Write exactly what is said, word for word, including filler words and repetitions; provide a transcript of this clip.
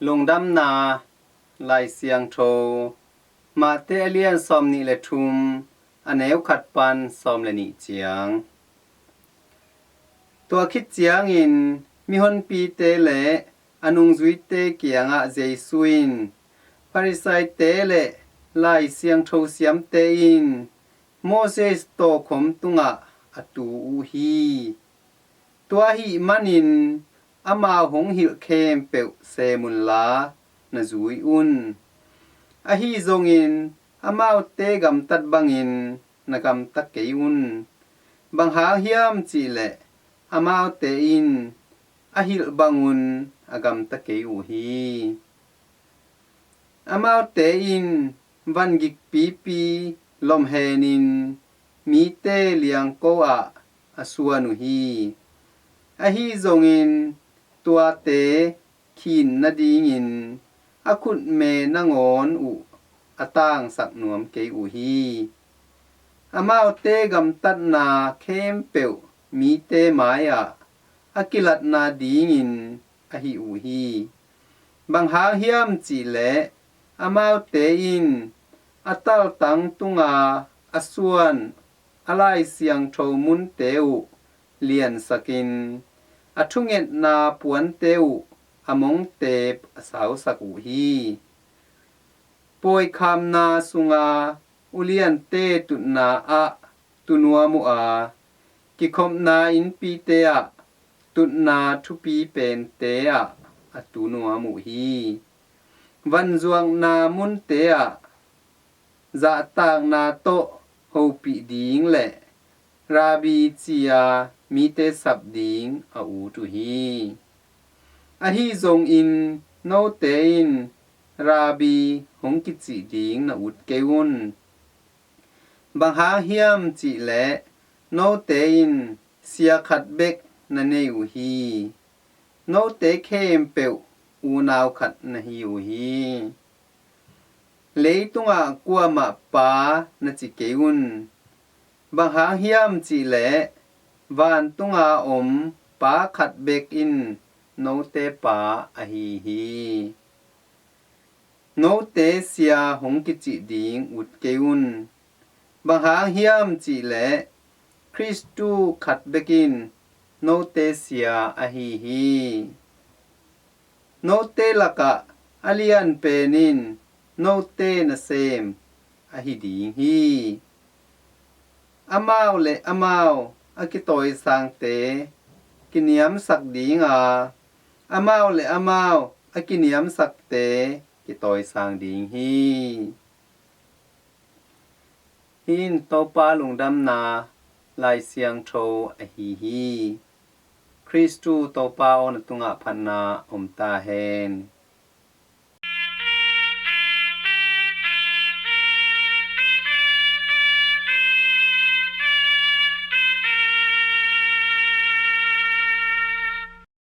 Lungdamna Lai Siangtho, Mate a lian sawmnih le thum, a neu khat pan sawm le nih ciang. Tua khit ciangin mihonpite le a nungzuite kiangah Jesu in Farisaite le Lai Siangtho siamte in Moses tawkhom tungah a tu uh hi. Tua ahih manin amau hong hilh khempeuh sem unla na zui un. Ahi zongin amaute gamtat bangin na gamta kei un. Bang hang hiam cihleh amaute in a hilh bangun a gamta kei uh hi. Amaute in van gikpipi lomhenin mite liangko ah a suan uh hi. Ahi zongin tuate khin nadingin a khutme nangawn uh a tangsak nuam kei uh hi. Amaute gamtatna khempeuh mite mai-ah a kilatna dingin ahi uh hi. Bang hang hiam cihleh amaute in a taltang tunga a suan a Lai Siangtho munte uh liansakin a thungetna puante uh a mongtep a sausak uh hi. Pawikhamna sunga uliante tutna ah tu nuam uh a, kikhopna innpite ah tutna thupi pente ah a tu nuam uh hi. Vanzuakna munte ah zahtakna tawh hopih ding le Rabbi ci-a mite sap ding a ut uh hi. Ahi zongin note in Rabbi hong kicih ding na ut kei un. Bang hang hiam cihleh note in sia khat bek na nei uh hi. Note khempeuh unau khat na hi uh hi. Leitungah kuamah pa na ci kei un. Bang hang hiam cihleh vantunga om Pa khat bek in note Pa ahi hi. Note sia hong kicih ding ut kei un. Bang hang hiam cihleh Khristu khat bek in note sia ahi hi. Note lakah a lian pen in note nasem ahi ding hi. Amau le amau a kitawisangte kiniamsak dinga, amau le amau a kiniamsakte kitawisang ding hi. Hih in Topa lungdamna Lai Siangtho ahi hi. Khristu Topa aw na tungah phatna om ta hen.